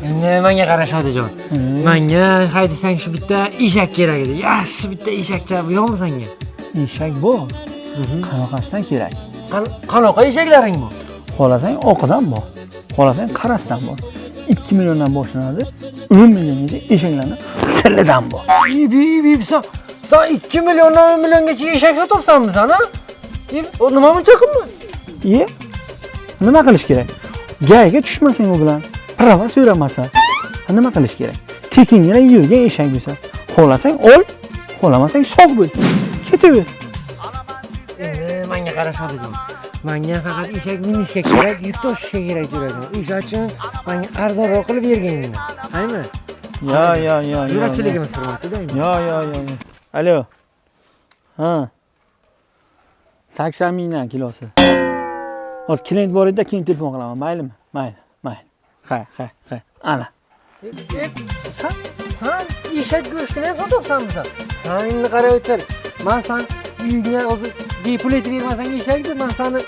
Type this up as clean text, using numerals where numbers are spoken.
Endi menga qara, Shodijon. Menga haydasang shu bitta eshak kerak edi. Yaxshi bitta eshakcha yo'qmi senga? Eshak bor. Qanaqasidan kerak? Qanaqa eshaklaring bu? Xohlasang oqidan bor. Xohlasang qarasidan bor. 2 milliondan boshlanadi. 10 milliongacha eshaklarni tilidan bor. Ibi, ibi, sen 2 milliondan 10 milliongacha eshak sotibsanmi sen, ha? Ibi, o nima buncha qimmat? Iye. Nima qilish kerak? Gayga tushmasang u bilan, prava so'ramasan. Nima qilish kerak? Tekingina yurgan eshak bo'lsa, xohlasang ol, xohlamasang sog' bo'l. Ketaver. Endi menga qara, Shodijon. Menga faqat eshak minishga kerak, yuk toshishga kerak, jo'rajon. O'sha uchun menga arzonroq qilib bergin. Haymi? Yo, yo, yo, yo. Jo'rachiligimiz hurmatida endi. Yo, yo, yo, yo. Alo. Ha. 80 mingdan kilosi. Hozir klient bor edi, keyin telefon qilaman, maylimi? Mayli, mayli. Ha, ha, ha. Ana. E, sen eshak go'shtini ham sotyapsanmi sen? Sen endi qarab o'tir. Man san uyingga hozir bepul etib bermasang eshakni, man seni